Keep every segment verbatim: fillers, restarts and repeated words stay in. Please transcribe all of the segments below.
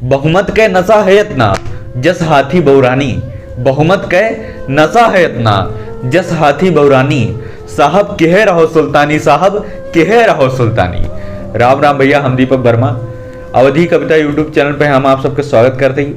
बहुमत के नशा है इतना, जस हाथी बौरानी। बहुमत के नशा है इतना, जस हाथी बौरानी। साहब केहे रहो सुल्तानी, साहब केहे रहो सुल्तानी। राम राम भैया, हम दीपक वर्मा। अवधी कविता YouTube channel पे हम आप सबके स्वागत करते ही।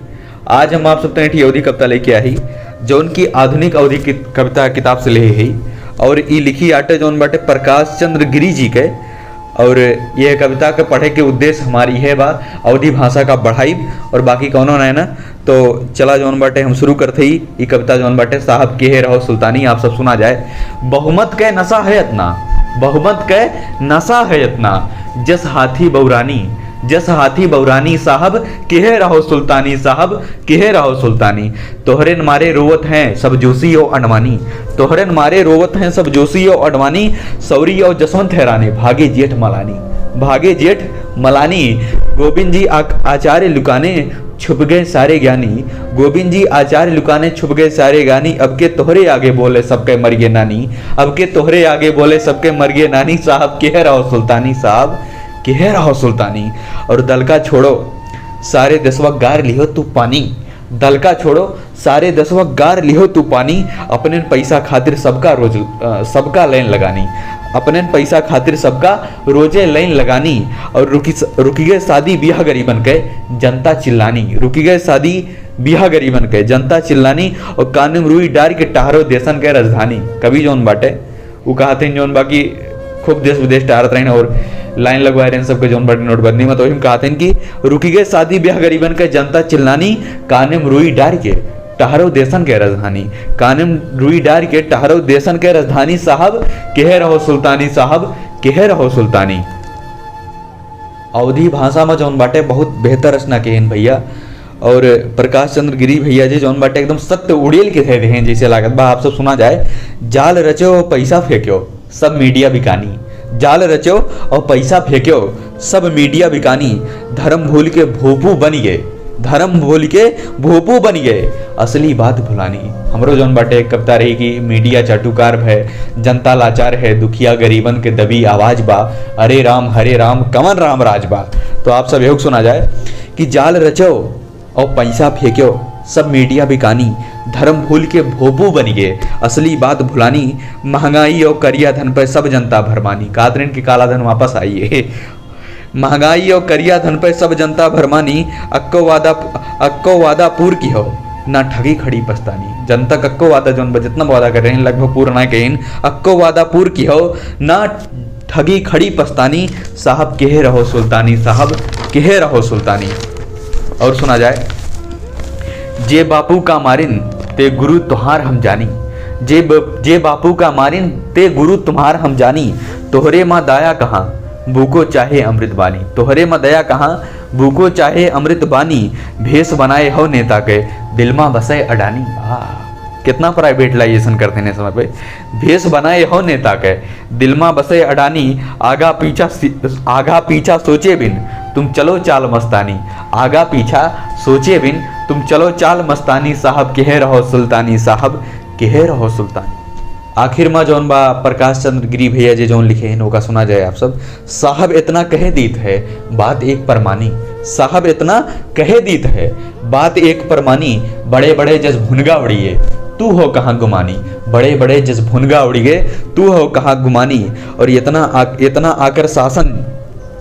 आज हम आप सब तनी अवधी कविता लेके आई, जौन की आधुनिक अवधी की कविता किताब से लेहे है। और ई लिखी आटे जौन बाटे प्रकाश चंद्र गिरी जी के। और यह कविता के पढ़े के उद्देश्य हमार इहे बा, अवधी भाषा का बढ़ाई और बाकी कौनो नहीं ना। तो चला जौन बाटे हम शुरू करते ही, ई कविता जौन बाटे साहब केहे रहो सुल्तानी, आप सब सुना जाए। बहुमत के नशा है इतना, बहुमत के नशा है इतना, जस हाथी बौरानी, जस हाथी बौरानी। साहब केहे रहो सुल्तानी, साहब केहे रहो सुल्तानी। तोहरे न मारे रोवत हैं सब जोशी और अडवाणी, तोहरे न मारे रोवत हैं सब जोशी और अडवाणी। सौरी और जसवंत हैराने, भागे जेठ मलानी, भागे जेठ मलानी। गोविंद जी आक-, आचार्य लुकाने, छुप गए सारे ज्ञानी। गोविंद जी आचार्य लुकाने, छुप गए सारे ज्ञानी। अब के तोहरे आगे बोले सबके मरिगे नानी, अब के तोहरे आगे बोले सबके मरिगे नानी। साहब केहे रहो सुल्तानी, साहब केहे रहो सुल्तानी। और दलका छोड़ो, सारे देशवा गार लिहो तू पानी। दलका छोड़ो, सारे देशवा गार लिहो तू पानी। अपने पैसा खातिर सबका रोज, अ, सबका लाइन लगानी। अपने पैसा खातिर सबका रोजे लाइन लगानी। और रुकी स-, रुकी गए शादी ब्याह गरीबन के, जनता चिल्लानी। रुकी गए शादी ब्याह गरीबन के, जनता चिल्लानी। और कानून रुई डार के टहरो देशन के राजधानी। कवि जौन बाटे, उ कहते हैं जौन बाकी खूब देश विदेश टहरत रहेन और लाइन लगवाए रहेन सबके जौन बाटे नोटबंदी में। तो वही में कहते हैं कि रुकी गए शादी ब्याह गरीबन के, जनता चिल्लानी। कानून रुई डार के टहरो देशन के राजधानी, कानून रुई डार के टहरो देशन के राजधानी। साहब केहे रहो सुल्तानी, साहब केहे रहो सुल्तानी। अवधी भाषा में जौन बाटे बहुत बेहतर रचना केहेन भैया। और प्रकाश चंद्र गिरी भैया जी जौन बाटे एकदम सत्य उड़ेल के धै देहेन, जैसे लागत बा। आप सब सुना जाए। जाल रचो पैसा फेंक्यो, सब मीडिया बिकानी। जाल रचो और पैसा फेंक्यो, सब मीडिया बिकानी। धर्म भूल के भोपू बन गए, धर्म भूल के भोपू बन गए, असली बात भुलानी। हमरो जौन बाटे एक कविता रही कि मीडिया चाटुकार भय, जनता लाचार है, दुखिया गरीबन के दबी आवाज बा। हरे राम, हरे राम, कवन राम राज बा। तो आप सब एहू सुना जाए कि जाल रचो और पैसा फेंक्यो, सब मीडिया बिकानी। धर्म भूल के भोपू बन गए, असली बात भुलानी। महंगाई और करिया धन पे सब जनता भरमानी। कातरिन के काला धन वापस आइए। महंगाई और करिया धन पे सब जनता भरमानी। अक्को वादा, अक्को वादा पूर किहो, ना ठगी खड़ी पछतानी। जनता कक्को वादा जौन बा, जितना वादा कर रहे हैं, लगभग पूरा ना कहिन। अक्को वादा पूर किहो, ना ठगी खड़ी पछतानी। साहब केहे रहो सुल्तानी, साहब केहे रहो सुल्तानी। और सुना जाए, जे बापू का मारिन ते गुरु तुहार हम जानी। जे ब-, जे बापू का मारिन ते गुरु तुम्हार हम जानी। तोहरे माँ दया कहाँ, बूको चाहे अमृत बानी। तोहरे माँ दया कहाँ, बूको चाहे अमृत बानी। भेष बनाए हो नेता के, दिल माँ बसे अडानी। आह, कितना प्राइवेट लाइजेशन करते हैं समय पे। भेष बनाए हो नेता के, दिल माँ बसे अडानी। आगा पीछा सि-, आगा पीछा सोचे बिन, तुम चलो चाल मस्तानी। आगा पीछा सोचे बिन, तुम चलो चाल मस्तानी। साहब केहे रहो सुल्तानी, साहब केहे रहो सुल्तानी। आखिर मा जौन बा प्रकाश चंद्र गिरी भैया जे जौन लिखे हैं, ओका सुना जाए आप सब। साहब इतना कहे दीत है, बात एक परमानी। साहब इतना कहे दीत है, बात एक परमानी। बड़े बड़े जस भुनगा उड़िए, तू हो कहाँ गुमानी। बड़े बड़े जस भुनगा उड़िए, तू हो कहाँ गुमानी। और इतना आ-, इतना आकर शासन,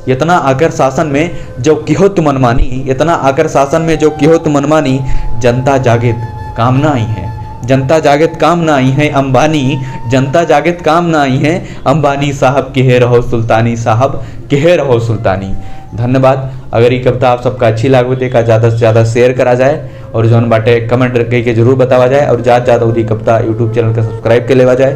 इतना आकर शासन में जो किहो तू मनमानी, इतना आकर शासन में जो किहो तू मनमानी। जनता जागेत काम ना आई है, जनता जागेत काम ना आई है अंबानी। जनता जागेत काम ना आई है अंबानी। साहब केहे रहो सुल्तानी, साहब केहे रहो सुल्तानी। धन्यवाद। अगर ये कविता आप सबका अच्छी लागो तो एका ज़्यादा से ज़्यादा शेयर करा जाए और जौन बाटे कमेंट करके जरूर बतावा जाए और ज़्यादा से ज़्यादा अवधी कविता YouTube चैनल का सब्सक्राइब कर लेवा जाए।